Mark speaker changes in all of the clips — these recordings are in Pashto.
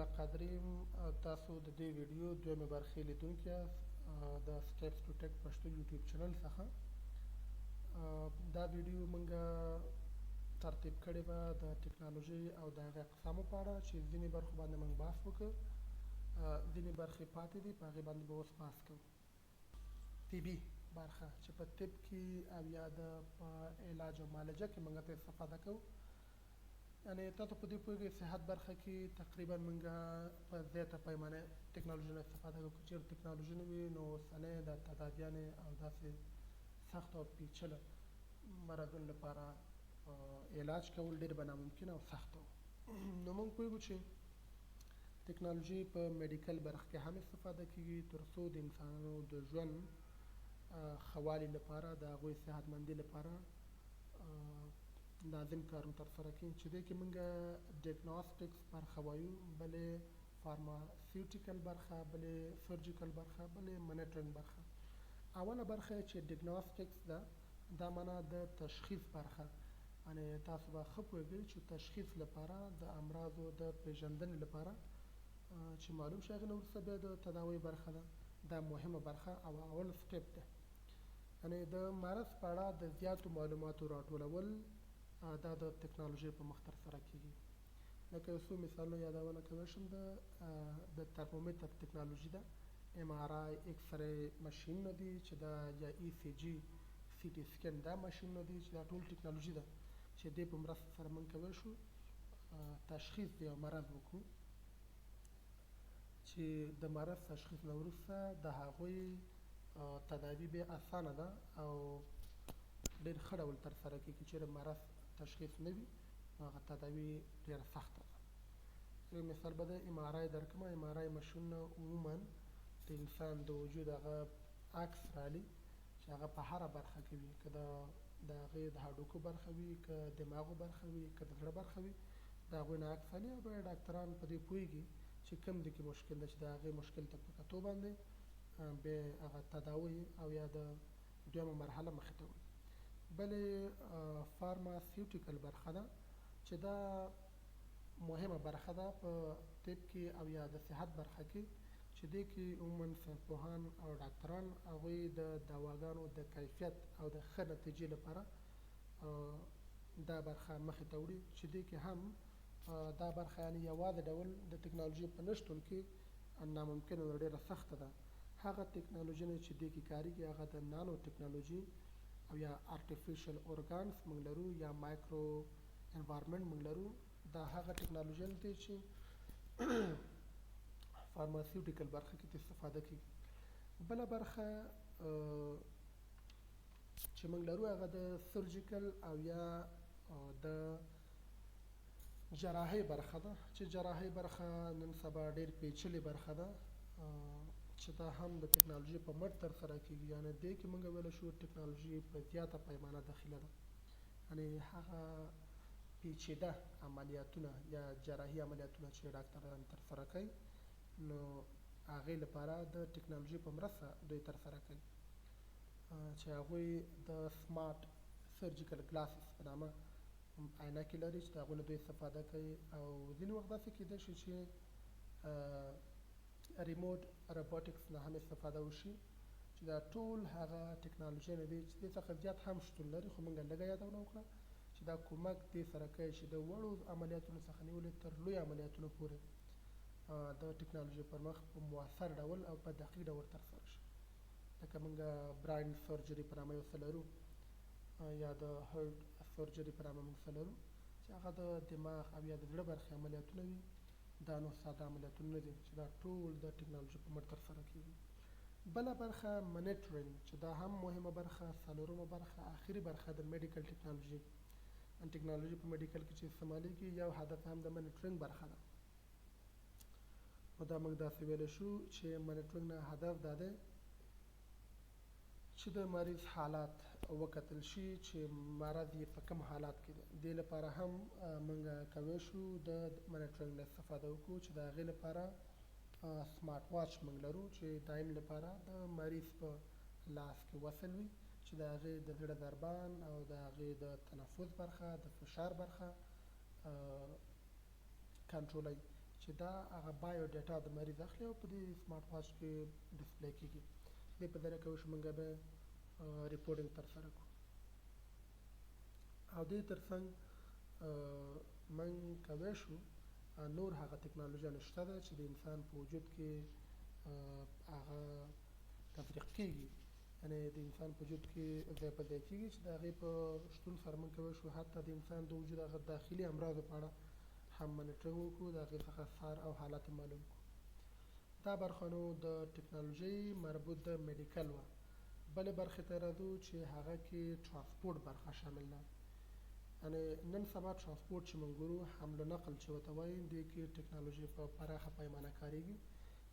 Speaker 1: الله قادري یم. تاسو د دې ویډیو دویمې برخې لیدونکي یاست د سټیپس ټو ټیک پښتو یوټیوب چینل څخه. دا ویډیو مونږ ترتیب کړې وه د ټکنالوژۍ او د هغې اقسامو په اړه، چې ځینې برخو باندې مونږ بحث وکړ، ځینې برخې پاتې دي، په هغې باندې به اوس بحث کوو. طبي برخه چې په طب کې او یا د په علاج او معالجه کې مونږ ته استفاده کوو، یعنی تاسو په دې پوهیږئ، صحت برخه کې تقریبا مونږ په زیاته پیمانه ټکنالوژي نه استفاده کوو. که چېرې ټکنالوژي نه وي، نو اوسنۍ د تداویانې او داسې سخت او پیچله مرضونو لپاره علاج کول ډېر به ناممکن او سخت وو. نو موږ پوهیږو چې ټکنالوژي په میډیکل برخه کې هم استفاده کیږي، تر څو د انسانانو د ژوند ښه والي لپاره، د هغوی صحتمندي لپاره لازم کارونه ترسره کړي، چې دې کې موږ ډیګنوسټکس برخه وایو، بلې فارماسیوټیکل برخه، بلې سرجیکل برخه، بلې مانیټرینګ برخه. اوله برخه چې ډیګنوسټکس ده، دا معنا د تشخیص برخه. یعنی تاسو به ښه پوهیږئ چې تشخیص لپاره، د امراضو د پیژندنې لپاره چې معلوم شي، هغې نه وروسته بیا د تداوۍ برخه ده. دا مهمه برخه او اول step ده. یعنی د مرض په اړه د زیاتو معلوماتو راټولول، دا د تکنالوژۍ په مخ ترسره کیږي. لکه یو څو مثالونه یادونه کولی شم، د ترمومتر تکنالوژي ده، MRI، X-ray ماشینونه دي چې دا، یا ECG، CT scan، دا ماشینونه دي چې دا ټول ټکنالوژي ده، چې دې په مرسته سره موږ کولی شو تشخیص د یو مرض وکړو، چې د مرض تشخیص نه وروسته د هغوی تداوي بیا اسانه ده او ډېر ښه ډول ترسره کېږي. چېرې مرض تشخیص نه وي، نو هغه تداوي ډېره سخته ده. یو مثال به د MRI درکړم. MRI ماشینونه عموما د انسان د وجود هغه عکس رالي چې هغه په هره برخه کې وي، که د هغې د هډوکو برخه وي، که دماغو برخه وي، که د زړه برخه وي، د هغوی نه عکس الي او بیا ډاکتران په دې پوهېږي چې کوم ځای کې مشکل ده، چې د هغې مشکل ته په کتو باندې بیا هغه تداوي او یا د دویمه مرحله مخې ته وړي. بلې فارماسیوټیکل برخه ده، چې دا مهمه برخه ده په طب کې او یا د صحت برخه کې، چې دې کې عموما ساینسپوهان او ډاکتران هغوی د دواګانو د کیفیت او د ښه نتیجې لپاره دا برخه مخې ته وړي، چې دې کې هم دا برخه یعنی یوازې ډول د ټکنالوژي په نشتون کې ناممکنه ده، ډېره سخته ده. هغه ټکنالوژي نه چې دې کې کاریږي، هغه د نانو ټکنالوژي او یا artificial organs موږ لرو یا micro environment موږ لرو. دا هغه ټکنالوژي دي چې فارماسیوټیکل برخه کې استفاده کیږي. بله برخه چې موږ لرو، هغه د surgical او یا د جراحي برخه ده، چې جراحي برخه نن سبا ډېر پیچلې برخه ده، چې دا هم د ټکنالوژي په مټ ترسره کیږي. یعنی دې کې موږ ویلی شو ټکنالوژي په زیاته پیمانه دخیله ده. یعنی هغه پیچیده عملیاتونه یا جراحي عملیاتونه چې ډاکتران ترسره کوي، نو هغې لپاره د ټکنالوژي په مرسته دوی ترسره کوي، چې هغوی د smart surgical glasses په نامه عینکې لري، چې د هغو نه دوی استفاده کوي. او ځینې وخت داسې کېدای شي چې remote robotics نه هم استفاده وشي، چې دا ټول هغه ټکنالوژي نه دي چې دې څخه زیات هم شتون لري، خو موږ لږه یادونه وکړه، چې دا کومک دې سره کوي چې د وړو عملیاتونو څخه نیولې تر لوی عملیاتونو پورې د ټکنالوژي پر مخ په موثر ډول او په دقیق ډول ترسره شي. لکه موږ brain surgery په نامه یو څه لرو یا د heart surgery په نامه موږ څه لرو، چې هغه د دماغ او یا د زړه برخې عملیاتونه وي. دا نو ساده عملیاتونه نه دي، چې دا ټول د ټکنالوژي په مټ ترسره کیږي. بله برخه monitoring، چې دا هم مهمه برخه، څلورمه برخه، آخري برخه د medical technology. ټکنالوژي په medical کې چې استعمالیږي، یو هدف هم د monitoring برخه ده. نو دا موږ داسې ویلی شو چې monitoring نه هدف دا دی چې د مریض حالات وکتل شي، چې مرض یې په کوم حالات کې دی. دې لپاره هم موږ کوی شو د monitoring نه استفاده وکړو، چې د هغې لپاره smart watch موږ لرو، چې دایم لپاره د مریض په لاس کې وصل وي، چې د هغې د زړه ضربان او د هغې د تنفس برخه، د فشار برخه کنټرولوي. چې دا هغه بایو ډیټا د مریض اخلي او په دې سمارټ واچ کې ډسپلی کیږي. دې په ذریعه کولی شو موږ به ریپورټینګ ترسره کړو. او دې ترڅنګ موږ کولی شو نور هغه تکنالوژیانې شته ده چې د انسان په وجود کې هغه تفریق کیږي، یعنې د انسان په وجود کې ځای په ځای کیږي، چې د هغې په شتون سره موږ کولی شو حتی د انسان د وجود هغه داخلي امراضو په اړه هم منیټرینګ وکړو، د هغې څخه څار او حالت معلوم کړو. دا برخه نو د ټکنالوژۍ مربوط د میډیکل وه. بلې برخې ته راځو چې هغه کې ترانسپورت برخه شامل ده. یعنې نن سبا ترانسپورت چې موږ ګورو، حمل و نقل چې ورته وایي، دې کې ټکنالوژي په پراخه پیمانه کارېږي،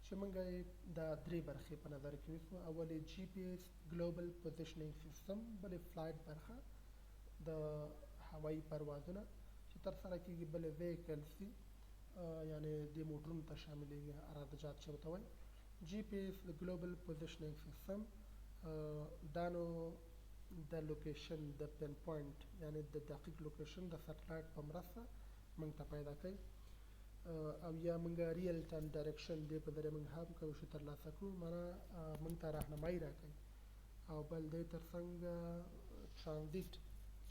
Speaker 1: چې موږ یې دا درې برخې په نظر کې نیسو. اول یې جي پي ایس، ګلوبل پوزیشنینګ سیستم، بلې فلایټ برخه د هوایي پروازونه چې ترسره کېږي، بلې ویکلز دي، یعنې دې موټرونو ته شاملېږي، عراده چې ورته وایي. جي پي ایس، د ګلوبل پوزیشنینګ سیستم، دا نو د لوکیشن د پین پوینټ، یعنې د دقیق لوکیشن د سټلایټ په مرسته موږ ته پیدا کوي، او یا موږ ریل ټایم ډایرکشن دې په ذریعه موږ هم کولی شو ترلاسه کړو، معنا موږ ته راهنمایي راکوي. او بل دې ترڅنګ ترانزیت،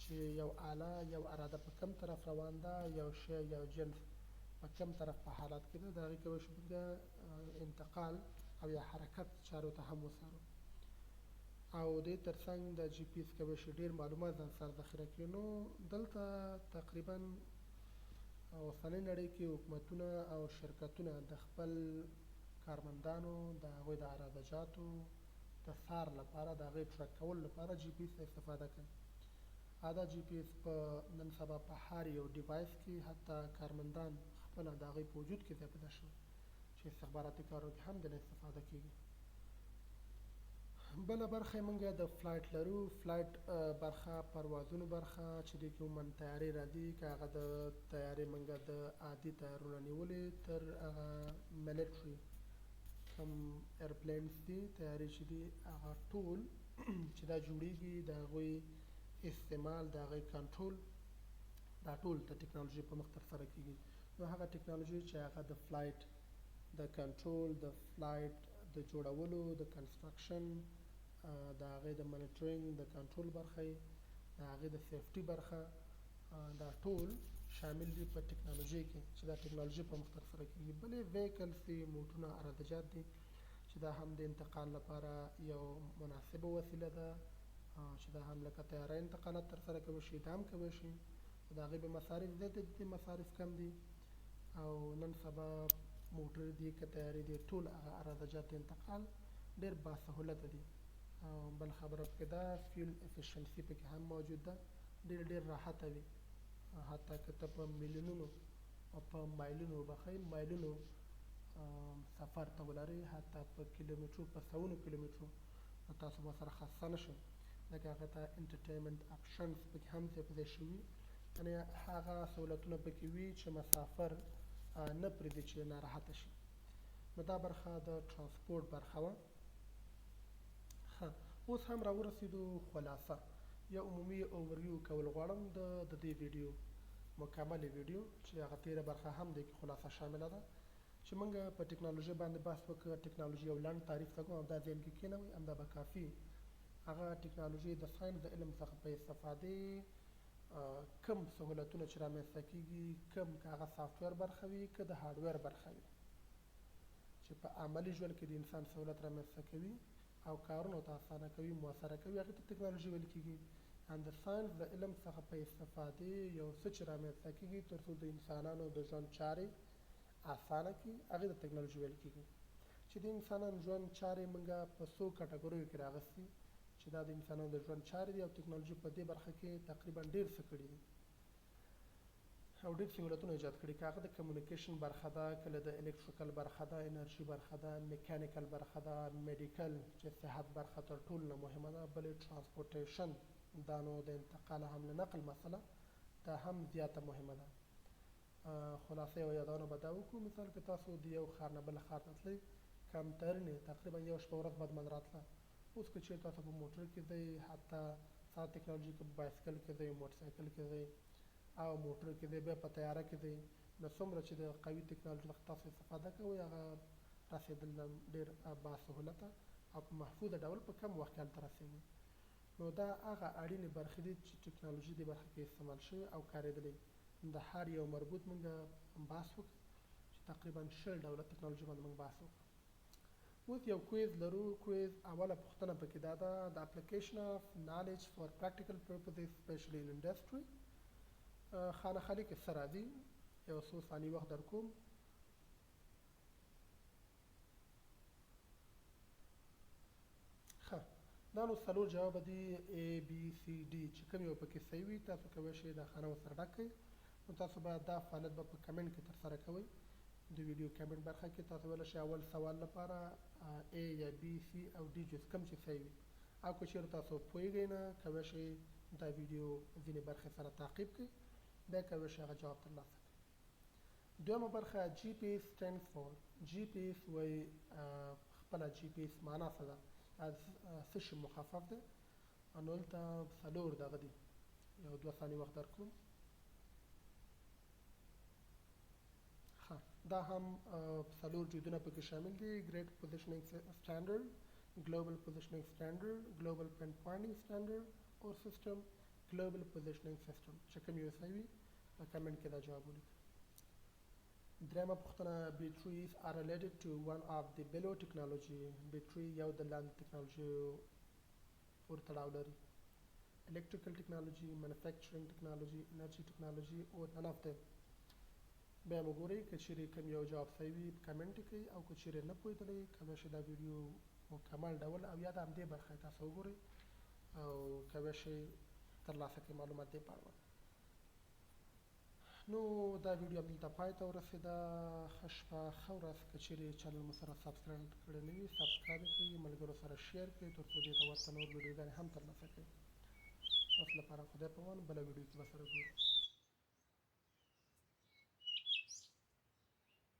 Speaker 1: چې یو آله یو اراده په کم طرف روان ده، یو شی یو جنس په کم طرف په حالت کې ده، د هغې کولی شو موږ انتقال او یا حرکت چارو ته هم وڅارو. او دې ترڅنګ د جي پي ایس کولی شي ډېر معلومات ځان سره ذخیره کړي. نو دلته تقریبا اوسنۍ نړۍ کې حکومتونه او شرکتونه د خپل کارمندانو د هغوی د عراده جاتو د څار لپاره، د هغې ټریک کولو لپاره جي پي ایس استفاده کوي. دا جي پي ایس په نن سبا په هر یو ډیوایس کې، حتی کارمندان خپله د هغوی په وجود کې ځای په ځای شوی، چې استخباراتي کارونو کې هم د نه استفاده کیږي. بله برخه موږ د فلایټ لرو. فلایټ برخه، پروازونو برخه، چې دې کې عموماً طیارې راځي، که هغه د طیارې موږ د عادي طیارو نیولې تر هغه میلیټري کوم ایرپلینز دي، طیارې چې دي، هغه ټول چې دا جوړیږي، د هغوی استعمال، د هغوی کنټرول، دا ټول د ټکنالوژي په مخ ترسره کیږي. نو هغه ټکنالوژي چې هغه د فلایټ د کنټرول، د فلایټ د جوړولو، د کنسټرکشن، د هغې د مانیټرینګ، د کنټرول برخه، د هغې د سیفټي برخه، دا ټول شامل دي په ټکنالوژي کې، چې دا ټکنالوژي په مخ ترسره کیږي. بلې ویکلز دي، موټرونه، عراده دي، چې دا هم د انتقال لپاره یو مناسبه وسیله ده، چې دا هم لکه طیاره انتقالات ترسره کوي شي، دا هم کوی شي. د هغې به مصارف زیات دي، د مصارف کم دي. او نن سبا موټر دي که طیارې دي، ټول هغه عراده جات انتقال ډېر باسهولته دي. بل خبره پکې ده، فیول افیشنسي پکې هم موجود ده، ډېر ډېر راحته وي. حتی که ته په میلیونونو او په مایلونو وبخښئ، مایلونو سفر ته ولرئ، حتی په کیلومترو، په سوونو کیلومترو، نو تاسو به سره خسته نه شئ، ځکه هغه ته انټرټینمنټ اپشنز پکې هم ځای په ځای شوي، یعنې هغه سهولتونه پکې وي چې مسافر نه پرېږدي چې ناراحته شي. نو دا برخه د ترانسپورت برخه وه. ښه، اوس هم راورسېدو. خلاصه یا عمومي اوورویو کول غواړم د دې ویډیو، مکملې ویډیو، چې هغه تېره برخه هم دې کې خلاصه شامله ده، چې موږ په ټکنالوژي باندې بحث وکړ. ټکنالوژي یو لنډ تعریف ته کوم، همدا ذهن کې کېنوئ، همدا به کافي. هغه ټکنالوژي د ساینس د علم څخه په استفادې کم سهولتونه چې رامنځته کیږي، کم که هغه سافټویر برخه وي که د هارډویر برخه وي، چې په عملي ژوند کې د انسان سهولت رامنځته کوي او کارونو ته اسانه کوي، موثره کوي، هغې ته ټکنالوژي ویل کیږي. ان د ساینس د علم څخه په استفادې یو څه چې رامنځته کیږي ترڅو د انسانانو د ژوند چارې اسانه کړي، هغې ته ټکنالوژي ویل کیږي. چې د انسانانو ژوند چارې موږ په څو کټګوریو کې راغستي، چې دا د انسانانو د ژوند چارې دي، او ټکنالوژي په دې برخه کې تقریبا ډېر څه کړي دي او ډېر سهولتونه ایجاد کړي. که هغه د کمیونیکیشن برخه ده، کله د الکتریکل برخه ده، انرژي برخه ده، میکانیکل برخه ده، میډیکل چې صحت برخه تر ټولو نه مهمه ده، بلې ترانسپورټیشن، دا نو د انتقال حمل نقل مسله دا هم زیاته مهمه ده. خلاصه یوه یادونه به دا وکړو، مثال که تاسو د یو ښار نه بل ښار ته تلئ، کمترینې تقریبا یو شپه ورځ بعد من راتله. اوس که چېرې تاسو په موټر کې ځئ، حتی ساده ټکنالوژي، که په بایسکل کې ځئ، موټرسایکل کې ځئ، او موټر کې دی، بیا په طیاره کې دی. نو څومره چې د قوي تکنالوژي څخه تاسو استفاده کوئ، هغه رسېدل ډېر با سهولته او په محفوظ ډول په کم وخت کې هلته رسېږي. نو دا هغه اړینې برخې دي چې ټکنالوژي دې برخه کې استعمال شوې او کارېدلې. د هر یو مربوط موږ بحث وکړ چې تقریبا 20 ډوله ټکنالوژي باندې موږ بحث وکړ. اوس یو quiz لرو. Quiz اوله پوښتنه پکې دا ده: the application of knowledge for practical purposes, especially in industry. خانه خالي کې څه راځي؟ یو څو ثانیې وخت درکوم. ښه، دا نو څلور جواب دي، A B C D. چې کوم یو پکې صحیح وي، تاسو کولی شئ دا خانه ورسره ډک کړئ. نو تاسو به دا فعالیت به په کمنټ کې ترسره کوئ. د ویډیو کمنټ برخه کې تاسو ویلی شئ اول سوال لپاره A یا B، C او D جز کوم چې صحیح وي. او که چېرې تاسو پوهېږئ نه، کولی شئ دا ویډیو ځینې برخې سره تعقیب کړئ، بیا کولی شئ هغه جواب ترلاسه کړئ. دویمه برخه، GPS stands for. GPS وایي خپله GPS معنا څه ده، څه شي مخفف دی؟ نو دلته څلور دغه دي. یو دوه ثانیې وخت درکوم. ښه، دا هم څلور جزونه پکې شامل دي: Grid Positioning Standard، Global Positioning Standard، Global Pinpointing Standard or System، Global Positioning System. چې کوم یو صحیح وي، په کمنټ کې دا جواب ولیکئ. درېیمه پوښتنه، batteries are related to one of the below technology. بیټري یو د لاندې ټکنالوژیو پورې تړاو لري: electrical technology، manufacturing technology، energy technology او none of them. بیا مو ګورئ، که چیرې کوم یو جواب صحیح وي، په کمنټ یې کړئ. او که چیرې نه پوهېدلئ، کولی شئ دا ویډیو مکمل ډول او یا د همدې برخه تاسو وګورئ او کولی شئ ترلاسه کړئ معلومات دې په اړه. نو دا ویډیو همدلته پای ته ورسېده. ښه شپه، ښه ورځ. که چیرې channel مو سره subscribe کړی نه وي، subscribe کړئ، ملګرو سره share کړئ، تر څو دې ته ورته نور ویډیوګانې هم ترلاسه کړئ. اوس لپاره خدای په امان، بله ویډیو کې به سره ګورو.